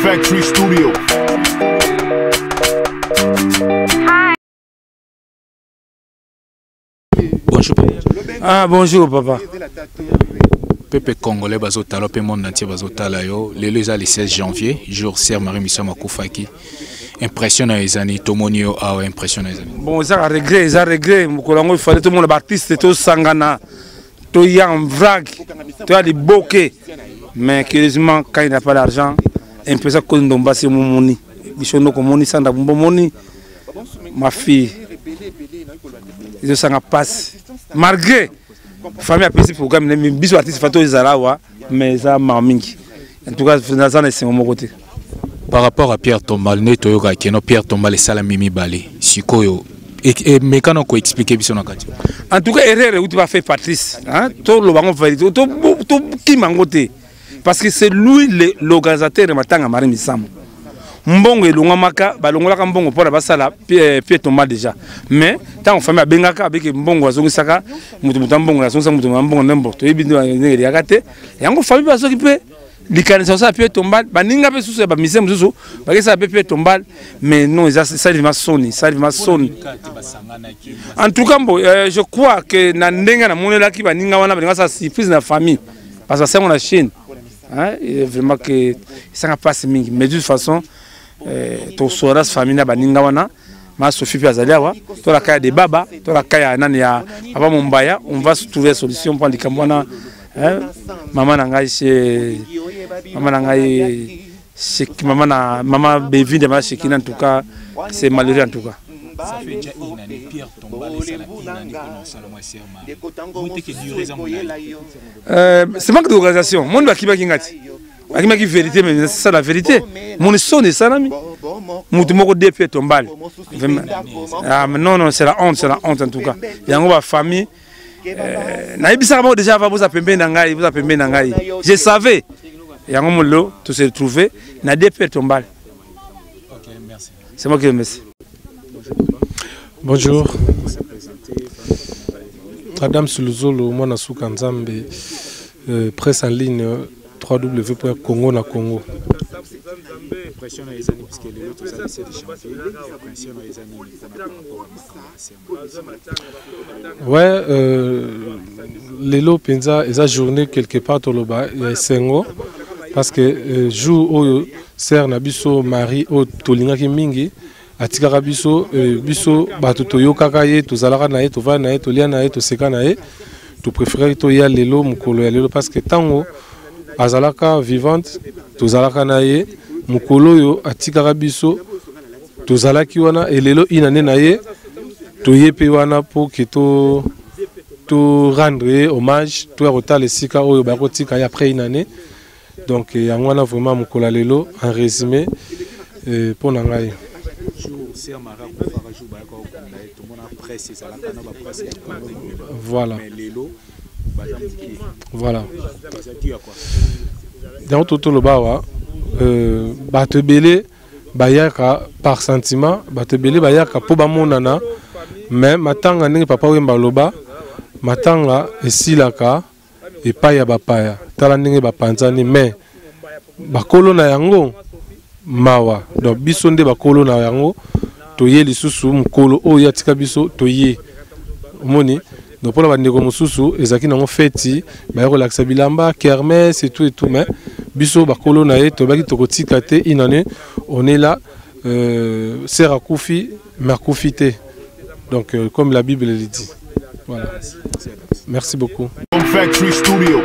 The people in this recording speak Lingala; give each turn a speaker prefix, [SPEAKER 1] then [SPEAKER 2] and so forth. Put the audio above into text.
[SPEAKER 1] Factory Studio.
[SPEAKER 2] Bonjour papa.
[SPEAKER 3] Ah bonjour papa.
[SPEAKER 2] Peuple congolais bazotala mpe monde entier bazotala yo lelo eza le 16 janvier jour sœur Marie Misamu akufaki impression na yo eza nini tomoni yo awa impression na yo eza nini
[SPEAKER 3] bon eza regret eza regret mokolo yango ifale tomona baartiste tosangana toya en vrac toya liboke mais curieusement quand il n'a pas d'argent impression kozi ndombasi omomoni biso ndoko omoni sanda bumba omoni ma fille ezosanga mpasi malgré famille apesi programme na biso artiste fa tozala awa mais eza mawa mingi en tout cas naza na esengo moko te
[SPEAKER 2] par rapport à pierre tombal nde toyokaka keno pierre tombal esalami mibale sikoyo emekana koexplike biso na kati
[SPEAKER 3] en tout cas erreur euti bafe patrice toloba yango verité tokima yango te parce que c'est lui l'organisateur ya matanga marie misamu mbongo elongwamaka balongolaka mbongo mpona basala pied tombal déjà mais ntango famille abengaka abeke mbongo azongisaka moto moto ya mbongo azongisa moto ya mbongo ndembo toyebi ndenge eliyaka te yango famille bazoki mpe likanisi kosala pied tombal baninga mpe susu ya bamisien mosusu bakesala mpe pied tombal mais non eza esali vraiment soni esali vraiment soni en tout cas mbo euh, je crois que na ndenge namonelaki baninga wana balinga basala surprise na famille parce que basango na chine hein, et vraiment que esanga mpasi mingi mais de toute façon euh, tosola famille na baninga wana ma Sophie mpe azali awa to la kaya de baba to la kaya nani ya papa Mombaya on va se trouver solution mpo likambo wana hein, mama na ngai chez mama na ngai mama na mama Bevinde mama Shekina en tout cas c'est malheureux en tout cas
[SPEAKER 2] Ça fait déjà une année, Pierre Tombale, ça une année pour nous, Salomon
[SPEAKER 3] Euh, c'est manque d'organisation. Monde bakimaki ngati. Bakimaki vérité mais c'est ça la vérité. Mon son esalami. Mutu moko DP tombale. Vraiment. Ah mais non non, c'est la honte, c'est la honte en tout cas. Yango ba famille euh, nayebisaka bango déjà va boza pembeni na ngai, boza pembeni na ngai. Je savais. Yango molo to se retrouver na DP tombale.
[SPEAKER 2] OK, merci.
[SPEAKER 3] C'est moi qui remercie.
[SPEAKER 4] Bonjour. Adam Suluzolo, mwana suka Nzambe, euh, presse en ligne www.congo na Congo. Ouais, euh, lelo penza eza journée quelque part toloba ya esengo parce que euh, jour oyo sœur na biso Marie oyo tolingaki mingi atikaka biso euh, biso bato toyokaka ye tozalaka na ye tovanda na ye tolia na ye toseka na ye topréféraki toya lelo mokolo ya lelo parce que ntango azalaka vivante tozalaka na ye mokolo oyo atikaka biso tozalaki wana elelo inane na ye toye mpe wana mpo ke to to rendre ye hommage toya kotala esika oyo bakotika ye après une année donc yango wana vraiment mokolo ya lelo en résumé euh, mpo na ngai voilà voilà yango totoloba awa euh, bato ebele bayaka par sentiment bato ebele bayaka mpo bamonana mais matanga ndenge papa wemba aloba matanga esilaka epai ya bapaya tala ndenge bapanzani mais bakolo na yango mawa donc biso nde bakolo na yango toye lisusu mokolo oyo atika biso toye omoni donc mpona bandeko mosusu ezalaki nango feti baya kolakisa bilamba kermesse et tout et tout mais biso bakolo na ye tolobaki tokotika te une année on est là euh, ser akufi mais akufi te donc euh, comme la bible le dit voilà merci beaucoup
[SPEAKER 1] Factory Studio.